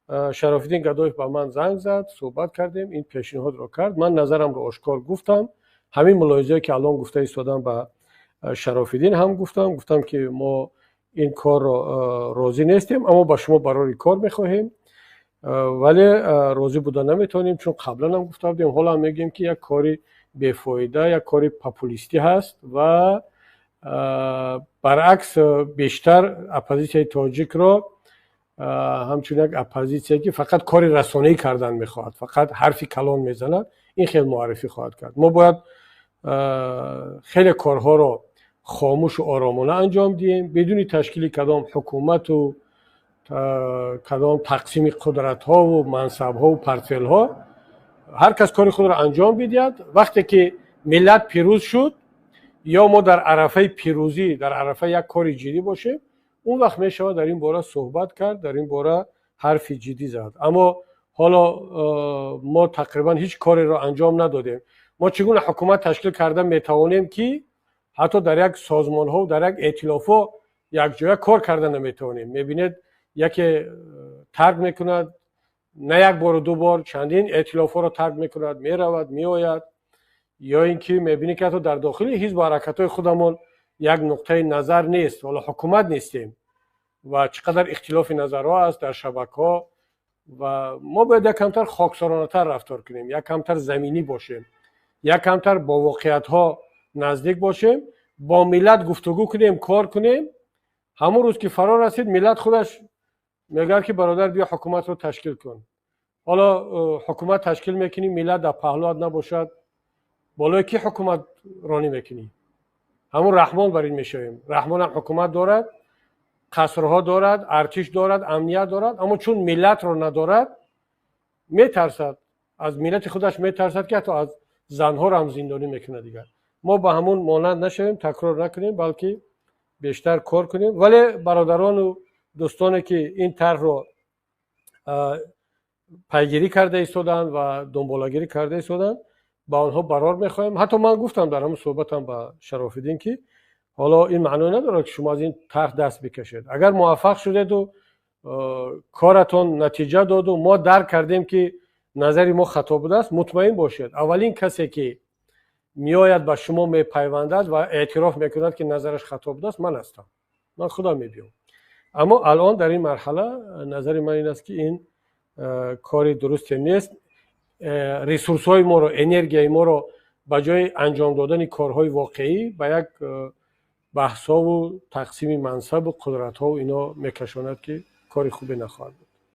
Шарофиддин Гадоев ба ман занг зад, суҳбат кардем, ин пешниҳодро кард. Ман назарамро ошкор гуфтам. Ҳамин мулоҳизае, ки алон гуфта истодам, ба Шарофиддин ҳам гуфтам. Гуфтам, ки мо ин корро розӣ нестем, аммо ба шумо барори кор мехоҳем, вале розӣ буда наметавонем, чун қаблан ҳам гуфта будем, ҳоло ҳам мегӯем, ки як кори бефоида, як кори популистӣ ҳаст ва баръакс бештар оппозитсияи тоҷикро ҳамчун як оппозитсия, ки фақат кори расонаӣ кардан мехоҳад, фақат ҳарфи калон мезанад, ин хел муаррифӣ хоҳад кард. Мо бояд хеле корҳоро хомӯшу оромона анҷом диҳем, бидуни ташкили кадом ҳукумату кадом тақсими қудратҳову мансабҳову портфелҳо. Ҳар кас кори худро анҷом бидиҳад. Вақте ки миллат пирӯз шуд ё мо дар арафаи пирӯзӣ, дар арафаи як кори ҷиддӣ бошем, он вақт мешавад дар ин бора суҳбат кард, дар ин бора ҳарфи ҷиддӣ зад. Аммо ҳоло мо тақрибан ҳеҷ кореро анҷом надодем. Мо чӣ гуна ҳукумат ташкил карда метавонем, ки ҳатто дар як созмонҳо, дар як эътилофҳо якҷоя кор карда наметавонем? Мебинед, яке тарк мекунад, на як бору ду бор, чандин эътилофҳоро тарк мекунад, меравад, меояд. Ё ин ки мебинед, ки ҳатто дар дохили ҳизбу ҳаракатҳои худамон як нуқтаи назар нест. Ҳоло ҳукумат нестем ва чӣ қадар ихтилофи назарҳо аст дар шабакаҳо. Ва мо бояд як камтар хоксоронатар рафтор кунем, як камтар заминӣ бошем, як камтар бо воқеиятҳо наздик бошем, бо миллат гуфтугӯ кунем, кор кунем. Ҳамон рӯз ки фаро расид, миллат худаш мегӯяд, ки бародар, биё, ҳукуматро ташкил кун. Ҳоло ҳукумат ташкил мекунӣ, миллат дар паҳлуат набошад, болои кӣ ҳукумат ронӣ мекунӣ? Ҳамун Раҳмон бар ин мешавем. Раҳмонам ҳукумат дорад, қасрҳо дорад, артиш дорад, амният дорад, аммо чун миллатро надорад, метарсад, аз миллати худаш метарсад, ки ҳатто аз занҳоро ҳам зиндонӣ мекунад. Дигар мо ба ҳамун монанд нашавем, такрор накунем, балки бештар кор кунем. Вале бародарону дӯстоне, ки ин тарҳро пайгирӣ карда истоданд ва дунболагирӣ карда истоданд, ба онҳо барор мехоҳем. Ҳатто ман гуфтам дар ҳамун суҳбатам ба Шарофиддин, ки ҳоло ин маъно надорад, ки шумо аз ин тарҳ даст бикашед. Агар муваффақ шудеду коратон натиҷа доду мо дарк кардем, ки назари мо хато будааст, мутмаин бошед, аввалин касе, ки меояд, ба шумо мепайвандад ва эътироф мекунад, ки назараш хато будааст, ман ҳастам, ман худам мебиём. Аммо алон дар ин марҳала назари ман ин аст, ки ин кори дурусте нест. Ресурсҳои моро, энергияи моро ба ҷои анҷом додани корҳои воқеӣ ба як баҳсову тақсими мансабу қудратҳо ино мекашонад, ки кори хубе нахоҳад буд.